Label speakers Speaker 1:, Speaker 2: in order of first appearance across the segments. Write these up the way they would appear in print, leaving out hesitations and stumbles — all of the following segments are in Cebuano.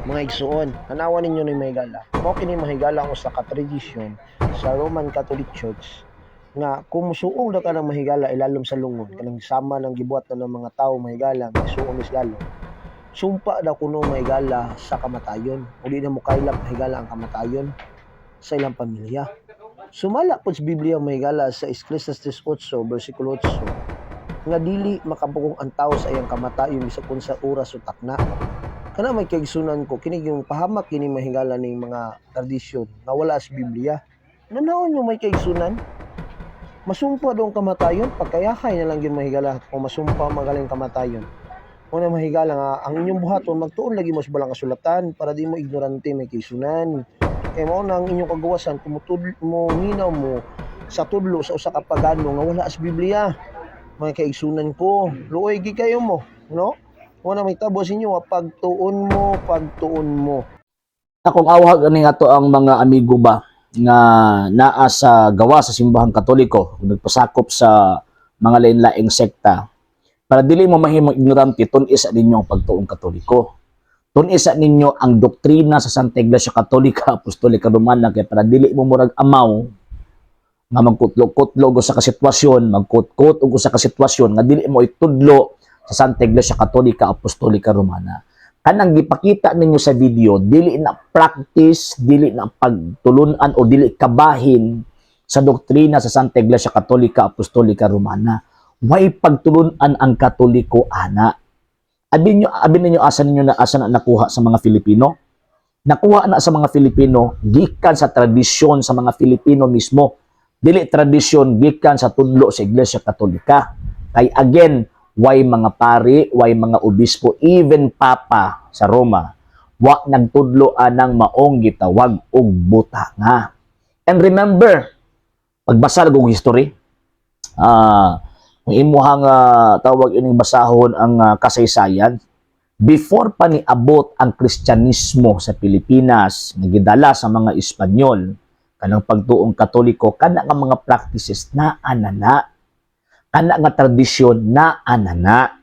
Speaker 1: Mga igsuon, tanawa ninyo ni mahigala. Mao kini, mahigala, ang usa ka tradisyon sa Roman Catholic Church nga kung musuong daw ka ng mahigala ilalom sa lungon, kanang sama ng gibuhat na ng mga tao, mahigala, misuong is lalom. Sumpa daw kuno, mahigala, sa kamatayon. O di na mo kaylap, mahigala, ang kamatayon sa ilang pamilya. Sumala po sa Biblia, mahigala, sa Ecclesiastes 8 versikulo 8 nga dili makapugong ang tao sa iyang kamatayon bisag unsa oras o takna. Kana, may kaigsunan ko, kini yung pahamak kini, mahigala, ning mga tradisyon nga wala sa Biblia. Nanawon mo, may kaigsunan, masumpa daw ang kamatayon, pagkayahay na lang yun, mahigala, kung masumpa magaling kamatayon. Una, mahigala, nga ang inyong buhaton, magtuon lagi mo sa balang kasulatan para di mo ignorante, may kaigsunan. Kay mao na ang inyong kagawasan kung mo nginaw mo sa tudlo sa usa ka pagano nga wala sa Biblia. Mga kaigsunan ko, luoy gi kayo mo, no? Wala may tabo sa inyo, pagtuon mo, pagtuon mo.
Speaker 2: Akong awhag ani nga to ang mga amigo ba nga naa sa gawa sa simbahang Katoliko, nagpasakop sa mga lain-laing sekta, para dili mo mahimong ignorante, tun-i sa ninyo ang pagtuong Katoliko, tun-i sa ninyo ang doktrina sa Santa Iglesia Katolika Apostolika Romana, kay para dili mo murag amaw nga magkutlog-kutlog sa kasitwasyon, magkutkot og usa ka sitwasyon nga dili mo itudlo sa Santa Iglesia Katolika Apostolika Romana. Kanang gipakita ninyo sa video, dili na practice, dili na pagtulunan o dili kabahin sa doktrina sa Santa Iglesia Katolika Apostolika Romana. Way pagtulunan ang Katoliko ana. Abi ninyo asa ninyo na asa na nakuha sa mga Filipino? Nakuha na sa mga Filipino gikan sa tradisyon sa mga Filipino mismo. Dili tradisyon gikan sa tudlo sa Iglesia Katolika. Kay again, way mga pari, way mga obispo, even papa sa Roma, wa nagtudlo anang maong gitawag og butanga. And remember, pagbasa og history, kung imuhang tawag ining basahon ang kasaysayan, before pa ni abot ang Kristyanismo sa Pilipinas, nga gidala sa mga Espanyol, kanang pagtuong Katoliko, kana nga mga practices na anana, kana nga tradisyon na anana.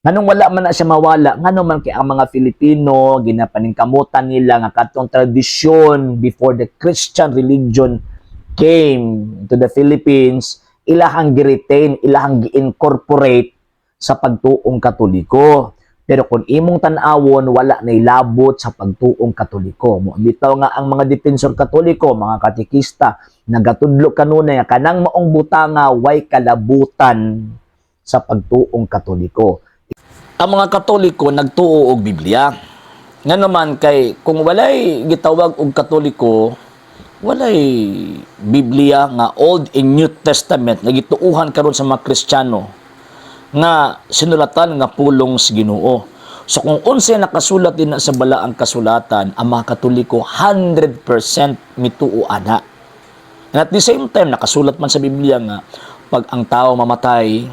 Speaker 2: Nganong wala man na siya mawala? Ngano man kay ang mga Filipino ginapaningkamutan nila nga katong tradisyon before the Christian religion came to the Philippines, ilahang gi-retain, ilahang gi-incorporate sa pagtuong Katoliko? Pero kung imong tan-awon, wala na ilabot sa pagtuong Katoliko. Mo bitaw nga ang mga defensor Katoliko, mga katekista, nagatudlo kanunay nga kanang maong butanga way kalabutan sa pagtuong Katoliko. Ang mga Katoliko nagtuo og Biblia. Nga naman kay kung walay gitawag og Katoliko, walay Biblia nga Old and New Testament nga gituuhan karon sa mga Kristiyano nga sinulatan nga pulong sa Ginoo. So kung unsay nakasulat din na sa balaang kasulatan, ang mga Katoliko 100% mituo ana. And at the same time, nakasulat man sa Biblia nga pag ang tao mamatay,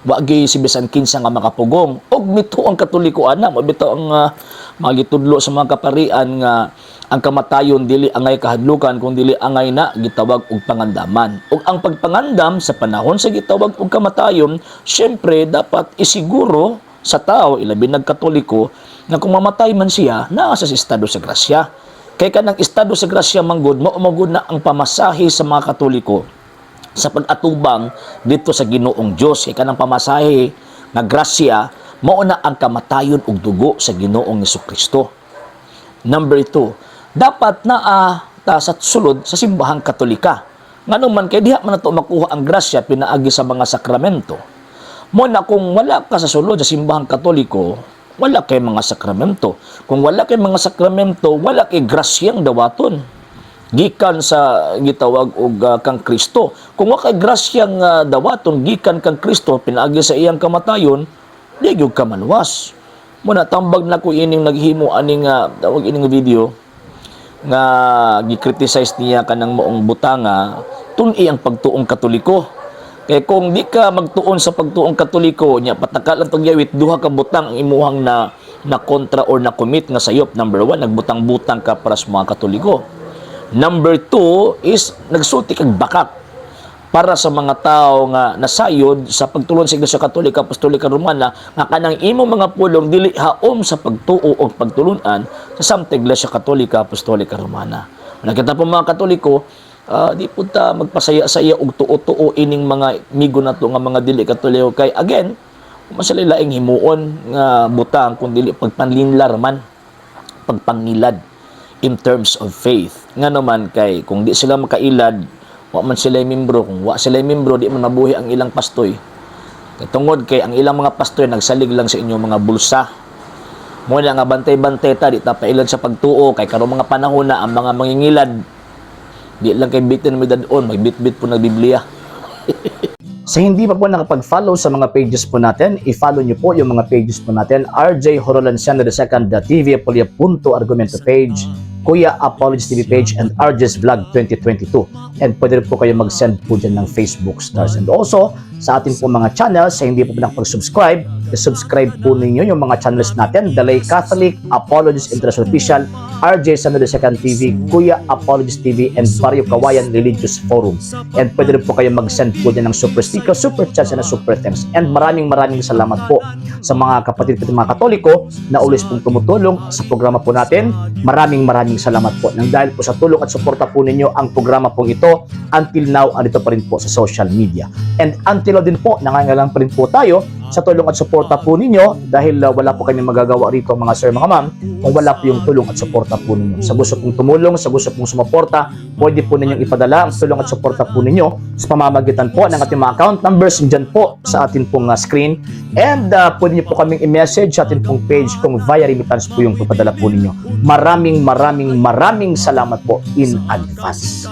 Speaker 2: wa gyud si bisan kinsa nga makapugong. Og mituo ang Katoliko ana, mo bitaw ang mga gitudlo sa mga kaparian nga ang kamatayon dili angay kahadlukan kung dili angay na gitawag og pangandaman. Ug ang pagpangandam sa panahon sa gitawag og kamatayon, syempre dapat isiguro sa tao, ilabi nag Katoliko, nga kung mamatay man siya, naa sa estado sa grasya. Kay kanang estado sa grasya manggod, mao manggod na ang pamasahe sa mga Katoliko sa pag-atubang dito sa Ginoong Dios. Kay kanang pamasahe nga grasya, mao na ang kamatayon ug dugo sa Ginoong Kristo. Number 2, dapat naa ta sa sulod sa simbahang Katolika. Ngano man kay diha man nato makuha ang grasya pinaagi sa mga sakramento. Mo na kung wala ka sa sulod sa simbahang Katoliko, wala kay mga sakramento. Kung wala kay mga sakramento, wala kay grasyang dawaton gikan sa gitawag og kang Kristo. Kung wa kay grasyang dawaton gikan kang Kristo pinaagi sa iyang kamatayon, di gyud ka maluwas. Mo na tambag na ko ining naghimo aning tawag ining video nga gi-criticize niya kanang maong butanga, tun-i ang pagtuong Katoliko. Kay kung di ka magtuon sa pagtuong Katoliko nya pataka lang pagyawit, duha ka butang ang imuhang na na kontra or na commit nga sayop. Number 1, nagbutang-butang ka para sa mga Katoliko. Number 2 is nagsulti kag bakak. Para sa mga tao nga nasayod sa pagtulon sa Iglesia Katolika Apostolika Romana nga kanang imong mga pulong dili haom sa pagtuo o pagtulunan sa Santa Iglesia Katolika Apostolika Romana. Nakita po, mga Katoliko, di po ta magpasaya sa iya og tuo-tuo ining mga migo nato nga mga dili Katoliko kay again, masala laing himuon nga butang kun dili pagpanlinlar man, pagpangilad in terms of faith. Nga naman kay kung di sila makailad, wa man sila membro. Kung wa sila membro, di man mabuhi ang ilang pastoy. Kay tungod kay ang ilang mga pastoy nagsalig lang sa inyong mga bulsa. Mo na nga bantay-bantay ta, di ta pailad sa pagtuo kay karong mga panahon na ang mga mangingilad di lang kay bitin may dadon, magbitbit po ng Biblia. Sa hindi pa po nakapag-follow sa mga pages po natin, i-follow nyo po yung mga pages po natin. RJ Horolanciano II, TV Apolia Punto Argumento page, Kuya Apologies TV page, and RJ's Vlog 2022. And pwede rin po kayo mag-send po dyan ng Facebook stars. And also, sa ating po mga channels, sa hindi po nakapag-subscribe, i-subscribe po ninyo yung mga channels natin. Dalay Catholic, Apologies International Official, RJ Sano II TV, Kuya Apologies TV, and Barrio Kawayan Religious Forum. And pwede rin po kayo mag-send po dyan ng super sticker, super chats, and super thanks. And maraming maraming salamat po sa mga kapatid ko mga Katoliko na always pong tumutulong sa programa po natin. Maraming maraming salamat po. Nang dahil po sa tulong at suporta po ninyo, ang programa pong ito until now andito pa rin po sa social media. And until now din po, nangangailangan pa rin po tayo sa tulong at suporta po ninyo dahil wala po kami magagawa rito, mga sir, mga ma'am, kung wala po yung tulong at suporta po ninyo. Sa gusto pong tumulong, sa gusto pong sumuporta, pwede po ninyong ipadala ang tulong at suporta po ninyo sa pamamagitan po ng ating mga account numbers dyan po sa atin pong screen. And pwede niyo po kaming i-message sa atin pong page kung via remittance po yung papadala po ninyo. Maraming maraming maraming salamat po in advance.